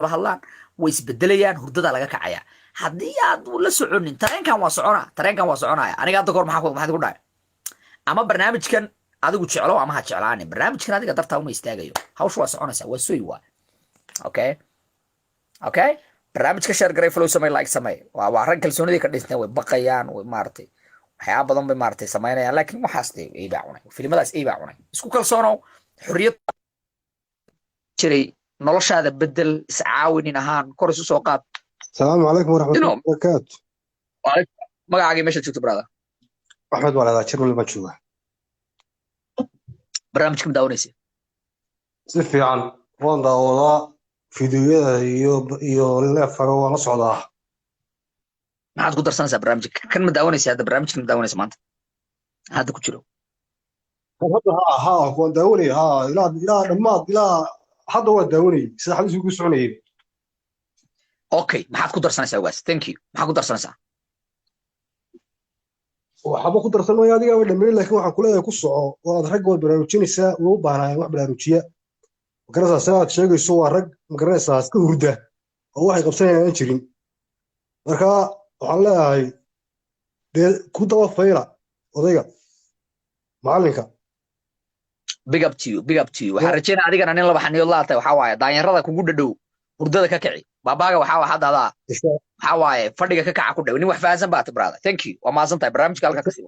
Hadlaan way isbedelayaan, hurdadaa laga kacaya. Haddii aad la soconin tareenkan, waa soconaa, tareenkan waa soconaya. Aniga hadda kahor maxaad ku dhahay? Ama barnaamijkan adigu jeclo ama ha jeclaanin, barnaamijkan adiga dartaa uma istaagayo. Hawsha waa soconaysaa, waa soy, waa okay. Barnaamijka share garay, follow samey, like samey. Waa rag kalsoonidii ka dhisteen, way baqayaan, way maaragtay, waxyaaba badan bay maaragtay samaynayaan, laakiin waxaas dee ey baa cunay, filimadaas ey baa cunay. Isku kalsoonow, xorriyad jiray, noloshaada bedel, iscaawinin ahaan kor isu soo qaad. السلام عليكم ورحمة You الله know وبركاته. Magacaagii, meesha joogto, brother? أحمد ولا jir walba jooga. Barnaamijka ma daawanaysa? Si fiican waan daawadaa fiidiyoyada iyo leefaga, waan la socdaa. Maxaad ku darsanaysaa barnaamijka kan? Ma daawanaysa hadda? Barnaamijkan ma daawanaysa maanta hadda ku jiro? Hadda ha, waan daawanaya, ha, ilaa dhammaad, ilaa hadda waan daawanayay sida xadiisku ku soconayay. Okay, maxaad ku darsanaysaa, ogaas? Thank you. Maxaad ku darsanaysaa? Waxba ku darsan maayo, adigaaba dhameyn, laakiin waxaan kuleeyahay ku soco oo aad ragga waad baraarujinaysaa. Uma baahnaayeen wax baraarujiya, magaranaysaa? Sida aad sheegayso, waa rag, magaranaysaa, iska hurda oo waxay qabsanayaan aan jirin. Marka waxaan leeyahay dee ku daba fayla odayga macallinka. Big up to you, big up to you. Waxaan rajeynaya adigana nin laba xaniyood laa tahay. Waxaa waaye daanyarada kugu dhadhow, hurdada ka kici. Baabaaga waxaa waa hadda adaa waxaa waaye fadhiga ka kaca ku dhow. Nin wax fahansan baa tahay, brother. Thank you, waa mahadsan tahay. Barnaamijka halka ka sii.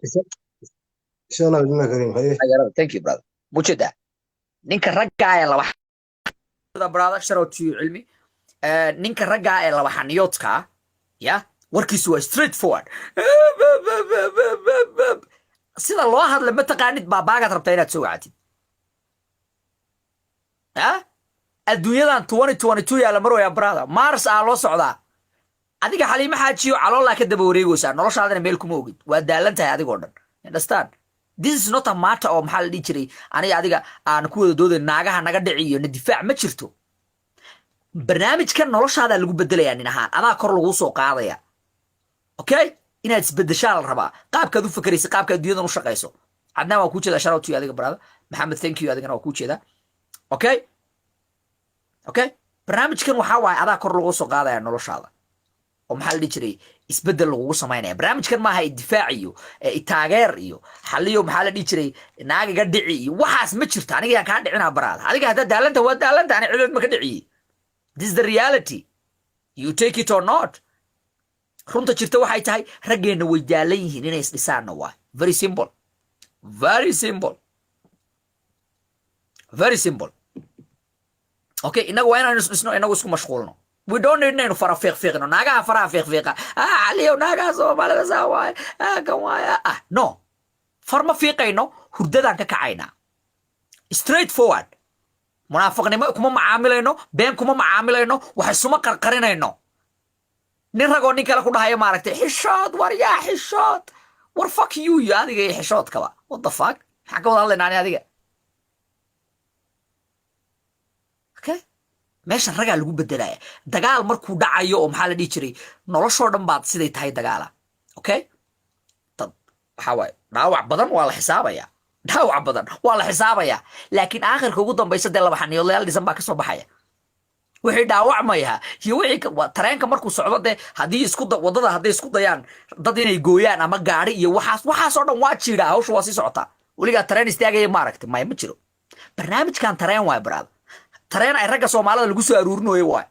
Insha Allah bidnillah kariim, haye. Daanyarada, thank you, brother. Mujeeda ninka raggaa ee laba, brother, shout out to you, Cilmi. Ninka raggaa ee laba xaniyoodka ya warkiisu waa straight forward. Sida loo hadla ma taqaanid, baabaagaad rabtaa inaad soo wacatid. Ha, adduunyadan 2022 yaa la marwaya, brother. Mars aa loo socdaa. Adiga Xaliimo Xaajiyo caloolaa ka daba wareegaysaa, noloshaadana meel kuma ogid, waa daalan tahay adigoo dhan. Understand, this is not a matter oo maxaa la dhihi jiray, aniga adiga aan ku wada doodayn naagaha naga dhici iyo na difaac ma jirto. Barnaamijkan noloshaadaa lagu bedelayaa, nin ahaan adaa kor laguu soo qaadaya. Okay, inaad isbedeshaa la rabaa, qaabkaad u fakeraysa, qaabka adduunyadan u shaqayso. Cadnaan, waa kuu jeedaa, shout out to you adiga, brother. Maxamed, thank you, adigana waa kuu jeedaa. Okay, barnaamijkan waxaa waaye adaa kor lagu soo qaadaya noloshaada oo maxaa la dhihi jiray, isbeddel lagugu samaynaya. Barnaamijkan maaha idifaac iyo itaageer iyo xaliyo, maxaa la dhihi jiray, naagiga dhici iyo waxaas ma jirto. Aniga yaan kaa dhicinaa, brother? Adiga haddaad daalanta, waa daalanta, ani cidood ma ka dhiciyey. This is the reality, you take it or not. Runta jirta waxay tahay raggeenna way daalan yihiin, inay isdhisaanna waa very simple, very simple, very simple. Okay, inagu waa inaynu isdhisno, inagu isku mashquulno. We don't need inaynu fara fiiqfiiqno, naagaha faraha fiiqfiiqa. Ah, Caliyow, naagaha Soomaalida saa waaye, ah, kan waaye, ah, no, far ma fiiqayno, hurdadaan ka kacaynaa, straight forward. Munaafiqnimo kuma macaamilayno, been kuma macaamilayno, wax isuma qarqarinayno. Nin ragoo nin kale ku dhahaya, maaragtay, xishood, war yaa xishood, war fuck you iyo adiga iyo xishoodkaba. What the fuck? Maxaan ka wada hadlaynaa ani adiga? Okay, meeshan ragaa lagu bedelaya. Dagaal markuu dhacayo oo maxaa la dhihi jiray, noloshoo dhan baad siday tahay dagaala. Okay, dad waxaa waaye dhaawac badan waa la xisaabaya, dhaawac badan waa la xisaabaya, laakiin aakhirka ugu dambaysa dee laba xaniyoodlayaal dhisan baa kasoo baxaya. Wixii dhaawacmaya iyo wixii tareenka markuu socdo dee haddii isku waddada hadday isku dayaan dad inay gooyaan ama gaari iyo waxaas, waxaasoo dhan waa jiidhaa, hawsha waa sii socotaa. Weligaa tareen istaagaya maaragtay? Maya, ma jiro. Barnaamijkan tareen waay, brother. Tareen ay ragga Soomaalida lagu soo aruurinayo waay.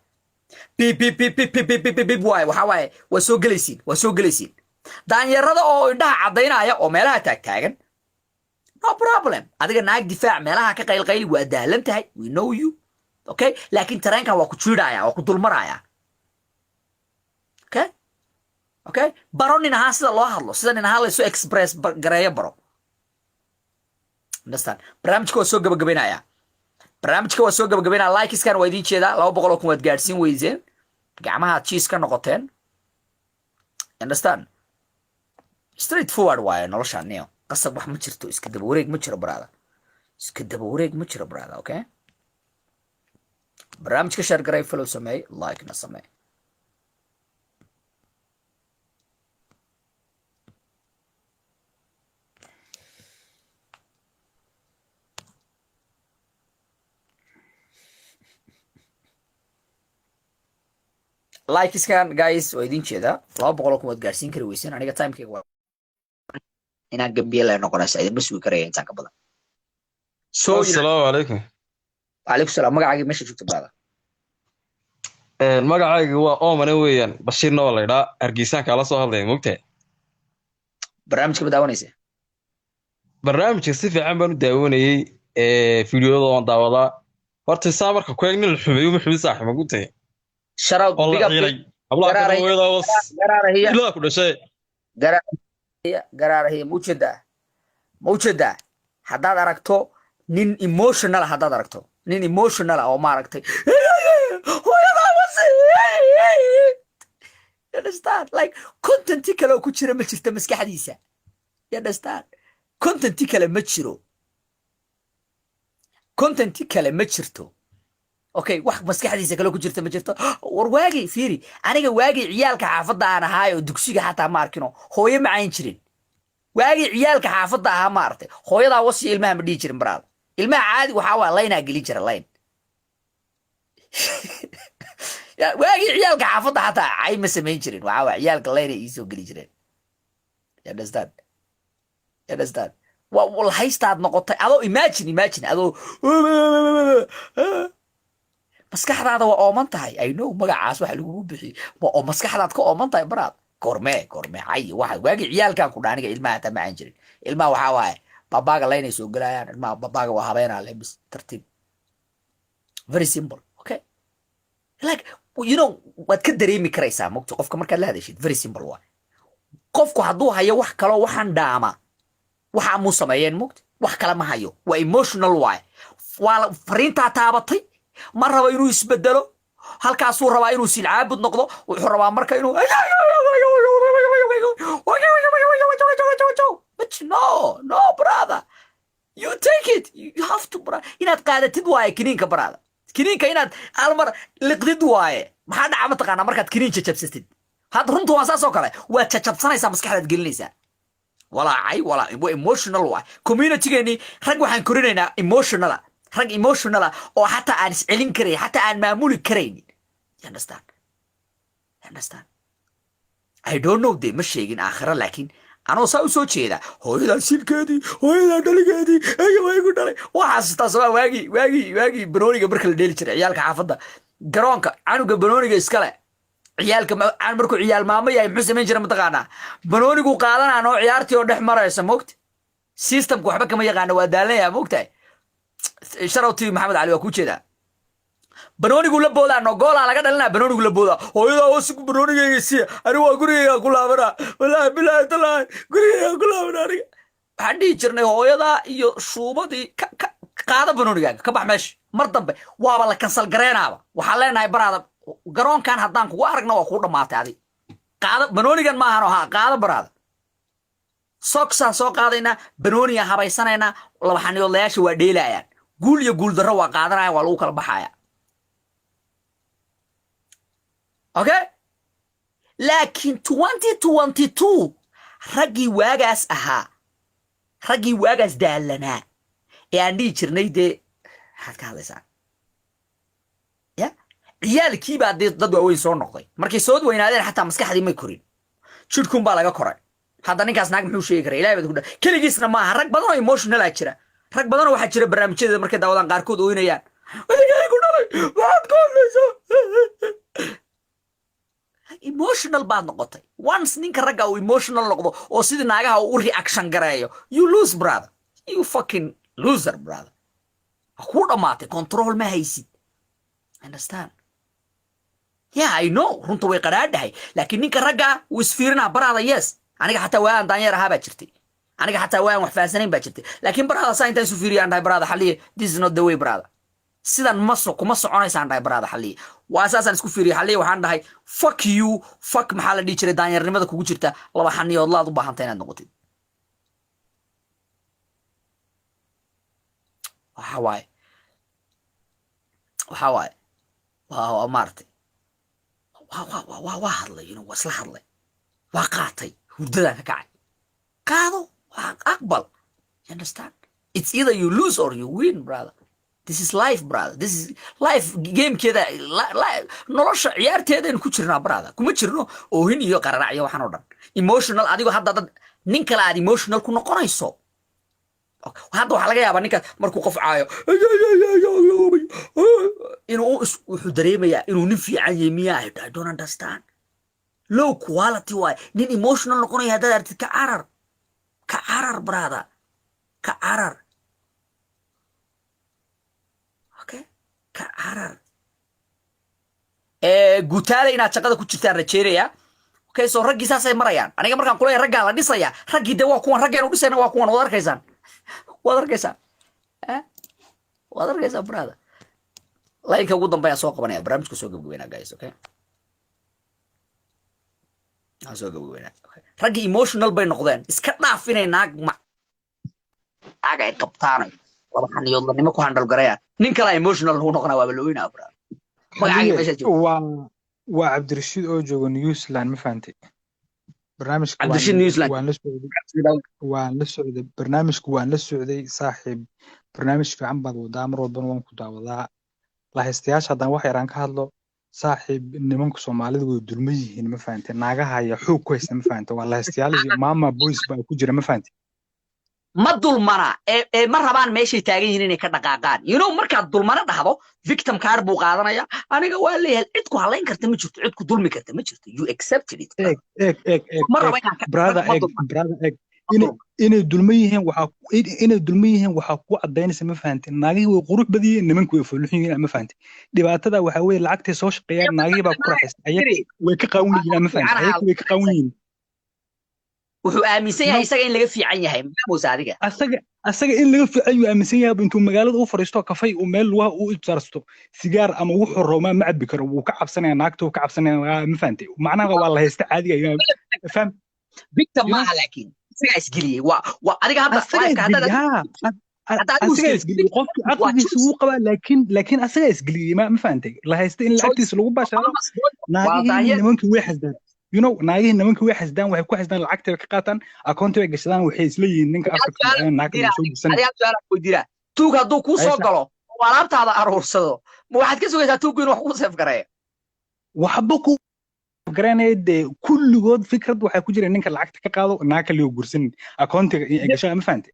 Bib bib bib bib bib bib bib bib waay. Waxaa waaye waa soo gelaysiin, waa soo gelaysiin. Daanyarada oo indhaha caddaynaya oo meelaha taagtaagan, no problem. Adiga naag difaac, meelaha ka qaylqayli, waa daalan tahay, we know you. Okay, laakiin tareenkan waa ku jiidhaya, waa ku dulmaraya. Okay, baro nin ahaan sida loo hadlo, sida nin ahaan laysu express gareeyo baro. Understand? Barnaamijka waa soo gabagabaynaya, barnaamijka waa soo gabagabaynaya. Likeskan waa idiin jeedaa, 200,000 waad gaadhsiin weyseen, gacmahaad jiis ka noqoteen. Understand, straight forward waaye nolosha neo. Qasab wax ma jirto, iska daba wareeg ma jiro, brother, iska daba wareeg ma jiro, brother. Okay, barnaamijka share garay, follow sameey, like na sameey. Likeskan, guys, waa idin jeedaa. 200,000 waad gaarsiin kari weyseen. Aniga timekayga waa inaan gambiye la noqonaysa, idinma sugi karaya intaan ka badan. So Asalaamu calaykum. Calaykum salaam. Magacaagii, meesha joogta, brother? Magacayga waa Oomane weeyaan, Bashiirna waa laydhaa, Hargeysaan kaala soo hadlaya, mogtahay. Barnaamijka ma daawanaysa? Barnaamijka si fiican baan u daawanayey, fiidiyoda waan daawadaa. Horta saa marka ku eeg, nin la xumeeyo ma xumin saaxib, magutahay. Sharaw. Oo la ciilay hablaha kale, hooyadaa was. Garaarahiya. Ilaa ku dhashay. Garaarahiya, garaarahiya. Ma ujeedaa? Ma ujeedaa? Haddaad aragto nin emotional, haddaad aragto nin emotional oo maaragtay hooyadaa wase, you understand, like contenti kale oo ku jira ma jirto maskaxdiisa, you understand? Contenti kale ma jiro, contenti kale ma jirto, okay? Wax maskaxdiisa kale ku jirta ma jirto. War waagii, fiiri, aniga waagii ciyaalka xaafadda aan ahaay oo dugsiga xataa ma arkino hooyo ma cayn jirin. Waagii ciyaalka xaafadda ahaa, ma aragtay, hooyadaa wasiya ilmaha ma dhihi jirin, brother. Ilmaha caadi waxaa waa laynaa gelin jira layn. Waagii ciyaalka xaafadda xataa cay ma samayn jirin. Waxaa waa ciyaalka laynay iisoo geli jireen, you understand? You understand? Waa haystaad noqotay adoo, imagine, imagine adoo maskaxdaada waa ooman tahay. I know magacaas waxa lagugu bixiyey waa oo maskaxdaad ka ooman tahay, brother. Goormee, goormee cay waxa? Waagii ciyaalkan ku dha, aniga ilmaha hataa ma aan jirin. Ilmaha waxaa waaye babaaga laynay soo gelayaan. Ilmaha babaaga waa habeenaa le bis, tartiib, very simple, okay? Like, waad ka dareemi karaysaa, mogta, qofka markaad la hadashid. Very simple waay. Qofku hadduu hayo wax kaloo waxaan dhaama, waxa muu sameeyeen, mogta? Wax kale ma hayo, waa emotional waay. Waa fariintaa taabatay, ma rabo inuu isbedelo. Halkaasuu rabaa inuu silcaabud noqdo. Wuxuu rabaa marka inuu, but no, no, brother, you take it, you have to, bro, inaad qaadatid waaye kiniinka, brother. Kiniinka inaad hal mar liqdid waaye. Maxaa dhaca, mataqaanaa, markaad kiniin jajabsatid? Hadda runtu waa saas oo kale, waad jajabsanaysaa, maskaxdaad gelinaysaa. Walaacay walaa waa emotional waay. Communitygeenii rag waxaan korinaynaa emotionala, rag emotionala oo xataa aan iscelin karayn, xataa aan maamuli karaynin, you understand? You understand? I don't know, de ma sheegin aakhira, laakiin anoo saa usoo jeeda, hooyadaa silkeedii, hooyadaa dhaligeedii, ega waa igu dhalay. Waxaa xasuustaa sabaa waagii banooniga marka la dheeli jiray ciyaalka xaafadda, garoonka canuga banooniga iskale ciyaalka markuu ciyaal maamo yahay, muxuu samayn jira, mataqaanaa? Banoonigu qaadanaa noo ciyaartii oo dhex maraysa, mogta? Systemka waxba kama yaqaana, waa daalanyaa, mogtahay. Sharawtii Maxamed Cali waa kuu jeedaa. Banoonigu la boodaa no, goolaa laga dhalinaa, banoonigu la boodaa. Hooyadaa hoosigu, banoonigayga siya, anigu waa gurigayga ku laabanaa, wallaahi bilaahi talaahi, gurigayga ku laabanaa. Aniga waxaan dhihi jirnay hooyadaa iyo shuubadii ka qaada banoonigaaga, ka bax meesha. Mar dambe waaba la cancel gareenaaba. Waxaan leenahay, brother, garoonkan haddaan kugu aragna waa kuu dhammaatay. Adi qaada banoonigan, maahano ha qaada, brother. Sogsaan soo qaadaynaa, banoonigaan habaysanaynaa, laba xaniyoodlayaasha waa dheelayaan. Guul iyo guul darro waa qaadanaya, waa lagu kala baxaya, okay? Laakiin 2022 raggii waagaas ahaa, raggii waagaas daalanaa ee aan dhihi jirnay, dee maxaad ka hadlaysaa? Ya ciyaalkii baa dee dad waaweyn soo noqday. Markay soo weynaadeen xataa maskaxdii may korin, jidhkun baa laga koray. Hadda ninkaas naag muxuu sheegi karaa? Ilahay baad ku dha. Keligiisna maaha, rag badan oo emotionala jira. Rag badanoo waxaa jira barnaamijyada markay daawadaan qaarkood ooynayaan. Adigay ku dhalay, maxaad ku hadlaysaa? Emotional baad noqotay. Once ninka ragga uu emotional noqdo oo sidii naagaha uu u reaction gareeyo, you lose, brother. You fucking loser, brother. Ha kuu dhammaatay, control ma haysid, understand? Yeah, I know runta way qadhaadhahay, laakiin ninka ragga wuu isfiirinaa, brother. Yes, aniga xataa waan daanyeer ahaa baa jirtay, aniga xataa waan wax fahansanayn baa jirtay, laakiin brother, saa intaan isu fiiriyaan dhahay, brother xalliye, this is not the way, brother. Sidan ma so kuma soconaysaan dhahay, brother xalliye. Waa saasaan isku fiiriyay, xalliye. Waxaan dhahay, fuck you, fuck. Maxaa la dhihi jiray, daanyeernimada kugu jirta, laba xaniyoodlaad u baahanta inaad noqotid. Waxa waaye waa maaragtay, waa hadlay, waa isla hadlay, waa qaatay, hurdadaan ka kacay. Qaado, waa aqbal, you understand? It's either you lose or you win, brother. This is life, brother. This is life. Gamekeeda nolosha ciyaarteedaynu ku jirnaa, brother. Kuma jirno oohin iyo qararac iyo waxaan oo dhan emotional. Adigo hadda dad nin kale aad emotional ku noqonayso, hadda waxaa laga yaabaa ninkaas markuu qof caayo inuu wuxuu dareemayaa inuu nin fiican yahay miyaa? I don't understand. Low quality waay. Nin emotional noqonaya haddaad aragtid, ka carar, ka carar, brother, ka carar. Okay, ka carar. Gutaale inaad shaqada ku jirtaan rajeynaya. Okay, so raggii saasay marayaan. Aniga markaan kuleeyahay raggaa la dhisaya, raggii de waa kuwan. Raggeenu dhisayna waa kuwan. Waad arkaysaan, waad arkaysaan, eh? Waad arkaysaan, brother. Line-ka ugu dambeeya soo qabanaya, barnaamijka soo gabagabeynaa, guys. Okay, aan soo gabagabeynaa. Okay. Raggii emotional bay noqdeen. Iska dhaaf inay naag naag ay qabtaan, laba xaniyoodlanimo ku handle garayaan. Nin kalaa emotional lagu noqonaa, waaba la oynaa, brother. Magacaagii meesha jooga? Waa Cabdirashiid oo jooga New Zealand, ma fahantay? Barnaamijka Cabdirashiid, New Zealand. Waan la socday, waan la socday barnaamijku, waan la socday, saaxiib. Barnaamij fiican baad wadaa, mar walbana waan ku daawadaa. Lahaystayaasha haddaan wax yaraan ka hadlo, saaxiib, nimanku Soomaalida way dulman yihiin, ma fahantay? Naagaha ayaa xoog ku haysta, ma fahantay? Waa lahaystayaal iyo mama boys baa ku jira, ma fahantay? Ma dulmana ee ma rabaan meeshay taagan yihiin inay ka dhaqaaqaan. Markaad dulmana dhahdo, victim card buu qaadanaya. Aniga waa leeyahay, cid ku halayn karta ma jirto, cid ku dulmi karta ma jirto. You accepted it. Eeg, eeg, eeg, eeg. Ma rabo Eeg inaan ka brother. Ma Eeg. dulmana. Brother, eeg. Inay dulman yihiin waxaa inay dulman yihiin waxaa ku cadaynaysa, ma fahantay, naagihii way qurux badan yihiin, nimanku way foolxun yihiin, ma fahantay? Dhibaatada waxaa weeye lacagtay soo shaqeeyaan, naagihii baa ku raaxaysta, ayaga way ka qaawan yihiin, ma fahantay? Ayaga way ka qaawan yihiin. Wuxuu aaminsan yahay No. isaga in laga fiican yahay, maamusa adiga? Asaga in laga fiican yuu aaminsan yahay. Intuu magaalada u fadhiisto kafay uu meel lugaha u sarsto sigaar ama wuxuu rabo ma cabi karo. Wuu ka cabsanaya naagta, wuu ka cabsanaya, ma fahantay? Macnaha waa la haysta caadiga, faham? Victim You know? maaha, laakiin isagaa isgeliyey. Waa adiga hadda Asaga lifeka haddaad isgeliyey, ha. Hadda adigu Asagaa isgeliyey. isgeliyey. Qofki Waa caqligiisa choice. wuu qabaa, laakiin asagaa isgeliyey, ma fahantay? La haysta in lacagtiisa lagu bashaaro. Waa Naagihii daanyeer. nimankii way xasdaan, naagihii nimankii way xasdaan. Waxay ku xasdaan lacagta bay ka qaataan, akoonta bay gashadaan. Waxay isla yihiin ninka Afrika naagta bay soo guursanay. Adiga su'aal aan weydiinaa: tuug hadduu kuu soo Aisha. galo oo alaabtaada aruursado, ma waxaad ka sugaysaa tuuggu inuu wax kuu save gareeyo? Waxba ku garanaya dee. Kulligood fikrad waxaa ku jira ninka lacagta ka qaado, naag kaliyo guursanin, akoontiga gashaa, ma fahantay?